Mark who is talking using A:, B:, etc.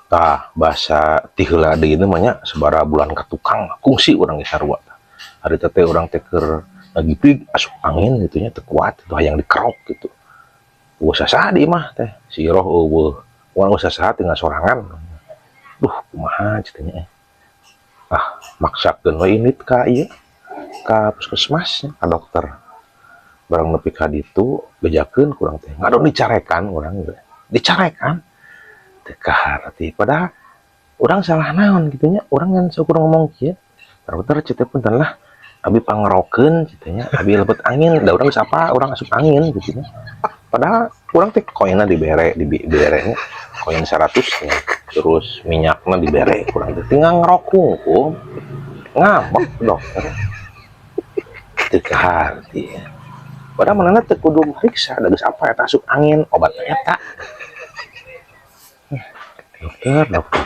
A: Tah, bahasa ti heula deui mah nya, sabaraha bulan ka tukang kungsi urang ge sarua. Harita teh urang teh keur ngagipig, asup angin gitu nya, teu kuat itu, hayang dikerok gitu. Euweuh sasaha di imah teh, si Iroh euweuh, urang euweuh sasaha, tinggal sorangan. Duh, kumaha cenah nya. Ah, maksakeun we indit ka ieu, ka puskesmas, ka dokter. Barang nepi ka ditu, bejakeun ku urang teh, ngadon dicarekan urang ge, dicarekan. Teu kaharti, padahal urang salah naon gitu nya, urang ngan saukur ngomong kieu, "Dokter," ceu teh, "punten lah, abi pangerokeun," ceu teh nya, "abi lebet angin, da urang geus apa urang asup angin," gitu nya. Padahal urang teh koinna dibere, dibere nya, koin 100 nya, terus minyakna dibere ku urang teh, tinggal ngerok hungkul, ngambek dokter. Teu kaharti. Padahal manehna teu kudu mariksa, da geus apa eta asup angin, obatna eta. Dokter, dokter.